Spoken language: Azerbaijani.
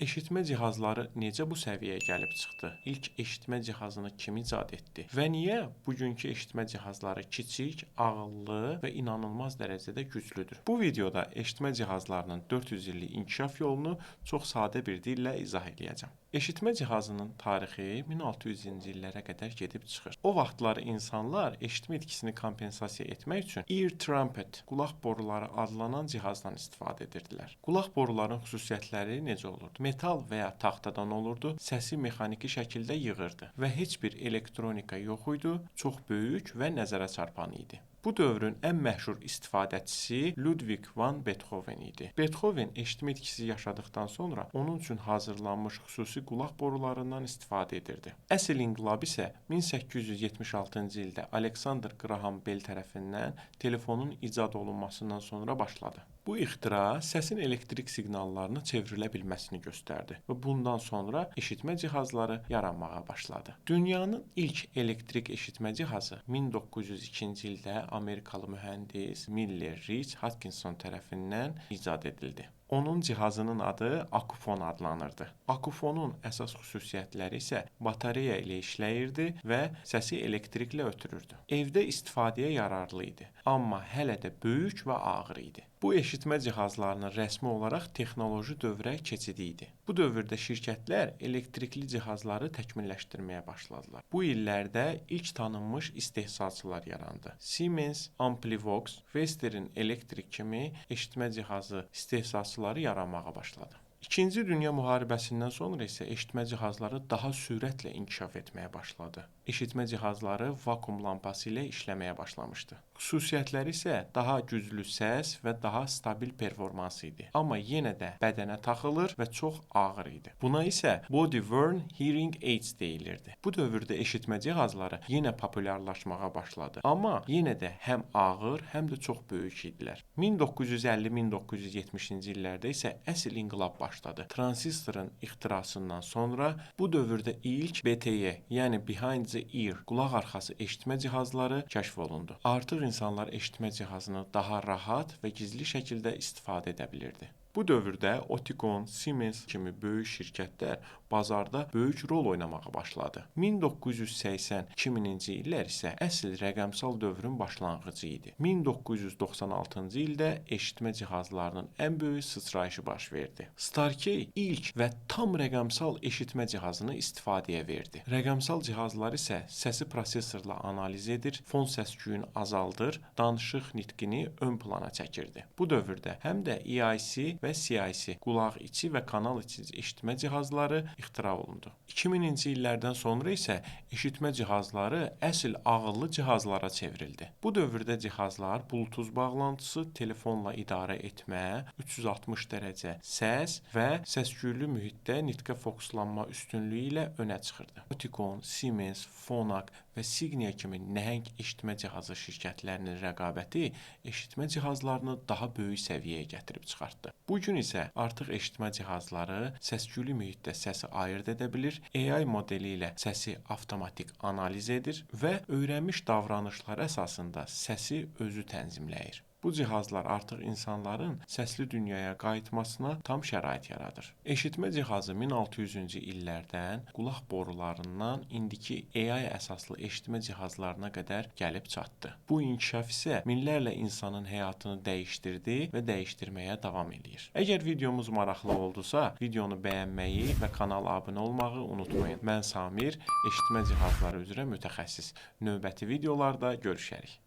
Eşitmə cihazları necə bu səviyyəyə gəlib çıxdı? İlk eşitmə cihazını kim icad etdi? Və niyə bugünkü eşitmə cihazları kiçik, ağıllı və inanılmaz dərəcədə güclüdür? Bu videoda eşitmə cihazlarının 400 illik inkişaf yolunu çox sadə bir dillə izah eləyəcəm. Eşitmə cihazının tarixi 1600-cü illərə qədər gedib çıxır. O vaxtlar insanlar eşitmə itkisini kompensasiya etmək üçün ear trumpet, qulaq boruları adlanan cihazdan istifadə edirdilər. Qulaq boruların xüsusiyyətləri necə olurdu? Metal və ya taxtadan olurdu, səsi mexaniki şəkildə yığırdı və heç bir elektronika yox idi, çox böyük və nəzərə çarpan idi. Bu dövrün ən məşhur istifadəçisi Ludwig van Beethoven idi. Beethoven eşitmə itkisi yaşadıqdan sonra onun üçün hazırlanmış xüsusi qulaq borularından istifadə edirdi. Əsl inqilab isə 1876-cı ildə Alexander Graham Bell tərəfindən telefonun icad olunmasından sonra başladı. Bu ixtira səsin elektrik siqnallarına çevrilə bilməsini göstərdi və bundan sonra eşitmə cihazları yaranmağa başladı. Dünyanın ilk elektrik eşitmə cihazı 1902-ci ildə Amerikalı mühəndis Miller Rich Hutchinson tərəfindən icad edildi. Onun cihazının adı akufon adlanırdı. Akufonun əsas xüsusiyyətləri isə batareya ilə işləyirdi və səsi elektriklə ötürürdü. Evdə istifadəyə yararlı idi, amma hələ də böyük və ağır idi. Bu eşitmə cihazlarının rəsmi olaraq texnoloji dövrə keçidi idi. Bu dövrdə şirkətlər elektrikli cihazları təkmilləşdirməyə başladılar. Bu illərdə ilk tanınmış istehsalçılar yarandı. Siemens, Amplivox, Western Electric kimi eşitmə cihazı istehsalçıları yaranmağa başladı. İkinci Dünya müharibəsindən sonra isə eşitmə cihazları daha sürətlə inkişaf etməyə başladı. Eşitmə cihazları vakuum lampası ilə işləməyə başlamışdı. Xüsusiyyətləri isə daha güclü səs və daha stabil performans idi. Amma yenə də bədənə taxılır və çox ağır idi. Buna isə body worn hearing aids deyilirdi. Bu dövrdə eşitmə cihazları yenə populyarlaşmağa başladı. Amma yenə də həm ağır, həm də çox böyük idilər. 1950-1970-ci illərdə isə əsl inqilab başladı. Transistorun ixtirasından sonra bu dövrdə ilk BTE, yəni behind the ear, qulaq arxası eşitmə cihazları kəşf olundu. Artıq insanlar eşitmə cihazını daha rahat və gizli şəkildə istifadə edə bilirdi. Bu dövrdə Oticon, Siemens kimi böyük şirkətlər bazarda böyük rol oynamağa başladı. 1980-2000-ci illər isə əsl rəqəmsal dövrün başlanğıcı idi. 1996-cı ildə eşitmə cihazlarının ən böyük sıçrayışı baş verdi. Starkey ilk və tam rəqəmsal eşitmə cihazını istifadəyə verdi. Rəqəmsal cihazlar isə səsi prosessorla analiz edir, fon səs-küyünü azaldır, danışıq nitqini ön plana çəkirdi. Bu dövrdə həm də EIC və CIC, qulaq içi və kanal içi eşitmə cihazları ixtira olundu. 2000-ci illərdən sonra isə eşitmə cihazları əsl ağıllı cihazlara çevrildi. Bu dövrdə cihazlar Bluetooth bağlantısı, telefonla idarə etmə, 360 dərəcə səs və səs-küylü mühitdə nitqə fokuslanma üstünlüyü ilə önə çıxırdı. Oticon, Siemens, Phonak və Signia kimi nəhəng eşitmə cihazı şirkətlərinin rəqabəti eşitmə cihazlarını daha böyük səviyyəyə gətirib çıxartdı. Bu gün isə artıq eşitmə cihazları səs-küylü mühitdə səsi ayırd edə bilir, AI modeli ilə səsi avtomatik analiz edir və öyrənmiş davranışlar əsasında səsi özü tənzimləyir. Bu cihazlar artıq insanların səsli dünyaya qayıtmasına tam şərait yaradır. Eşitmə cihazı 1600-cü illərdən qulaq borularından indiki AI əsaslı eşitmə cihazlarına qədər gəlib çatdı. Bu inkişaf isə minlərlə insanın həyatını dəyişdirdi və dəyişdirməyə davam eləyir. Əgər videomuz maraqlı oldusa, videonu bəyənməyi və kanala abunə olmağı unutmayın. Mən Samir, eşitmə cihazları üzrə mütəxəssis. Növbəti videolarda görüşərik.